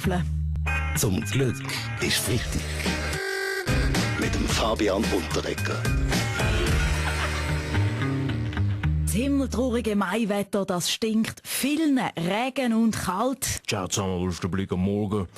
Kartoffeln. Zum Glück ist Freitag. Mit dem Fabian Unterreger. Das himmeltraurige Maiwetter, das stinkt. Vielen Regen und kalt. Ciao zusammen, willst du Blick am Morgen?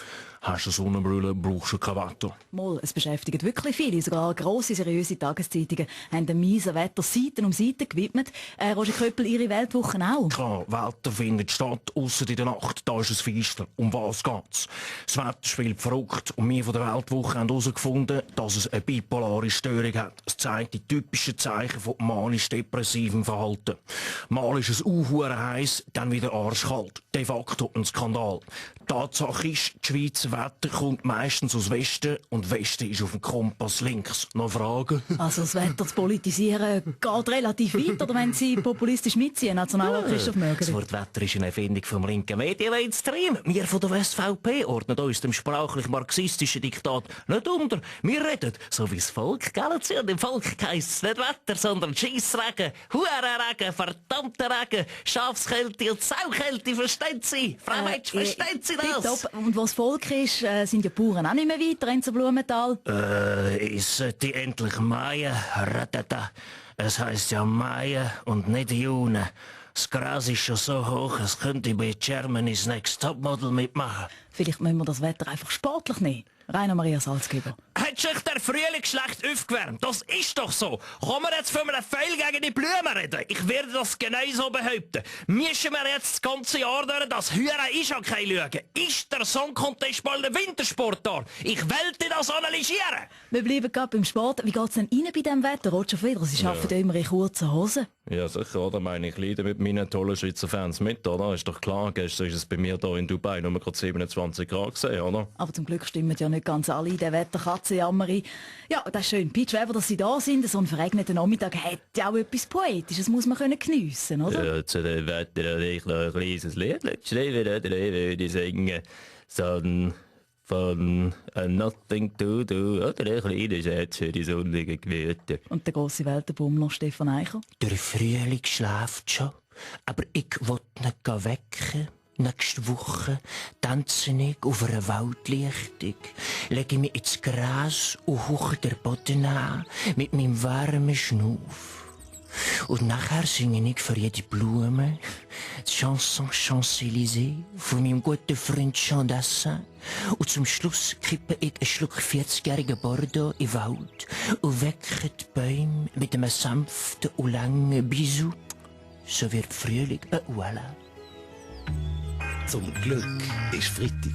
Hast du Sonnenbrille, brauchst du Krawatte. Mal, es beschäftigt wirklich viele. Sogar grosse, seriöse Tageszeitungen haben dem miesen Wetter Seiten um Seiten gewidmet. Roger Köppel, Ihre Weltwochen auch? Klar, Wetter findet statt, ausser in der Nacht. Da ist es feister. Um was geht's? Das Wetter spielt verrückt und wir von der Weltwoche haben herausgefunden, dass es eine bipolare Störung hat. Es zeigt die typischen Zeichen von manisch-depressivem Verhalten. Mal ist es heiß, dann wieder arschkalt. De facto ein Skandal. Tatsache ist, das Schweizer Wetter kommt meistens aus Westen und Westen ist auf dem Kompass links. Noch Fragen? Also das Wetter zu politisieren geht relativ weit, oder wenn Sie populistisch mitziehen, Nationalrat Christoph Mögeli? Das Wort Wetter ist eine Erfindung vom linken Medien-Mainstream. Wir von der SVP ordnen uns dem sprachlich-marxistischen Diktat nicht unter. Wir reden, so wie das Volk, gell? Und im Volk heisst es nicht Wetter, sondern Scheissregen, Hurenregen, verdammter Regen, Schafskälte und Saukälte, verstehen Sie? Frau Mensch, verstehen Sie das? Tipptopp. Und wo das Volk ist, sind die Bauern auch nicht mehr weiter in Blumenthal. Ich sollte endlich mähen. Ratata. Es heisst ja mähen und nicht June. Das Gras ist schon so hoch, es könnte bei Germany's Next Topmodel mitmachen. Vielleicht müssen wir das Wetter einfach sportlich nehmen. Rainer Maria Salzgeber. Hat sich der Frühling schlecht aufgewärmt? Das ist doch so. Kann man jetzt von einem Pfeil gegen die Blumen reden? Ich werde das genauso behaupten. Mischen wir jetzt das ganze Jahr durch, das Hühner ist ja kein Lüge. Ist der Song Contest bald ein Wintersport da? Ich wollte das analysieren. Wir bleiben gerade beim Sport. Wie geht's denn Ihnen bei diesem Wetter, Roger Federer? Sie arbeiten immer in kurzen Hosen. Ja, sicher, oder? Meine ich leide mit meinen tollen Schweizer Fans mit, oder? Ist doch klar, gestern ist es bei mir hier in Dubai nur gerade 27 Grad gesehen, oder? Aber zum Glück stimmen ja nicht ganz alle in der Wetterkatzenjammerei. Ja, das ist schön. Peach Weber, dass Sie da sind. So ein verregneter Nachmittag hat ja auch etwas Poetisches, muss man geniessen können, oder? Ja, zu dem Wetter habe ich noch ein kleines Lied geschrieben, oder? Würde ich singen. So von Nothing to Do, oder? Ein kleines Herz für die sonnigen Gemüter. Und der grosse Weltenbummler Stefan Eicher? Der Frühling schläft schon, aber ich will nicht wecken. Nächste Woche tanze ich auf einer Waldlichtung, lege mich ins Gras und hauche den Boden an mit meinem warmen Schnuff. Und nachher singe ich für jede Blume die Chanson Champs-Élysées von meinem guten Freund Jean Dassin. Und zum Schluss kippe ich einen Schluck 40-jährigen Bordeaux in den Wald und wecke die Bäume mit einem sanften und langen Bisou. So wird Frühling, voilà. Zum Glück ist Freitag.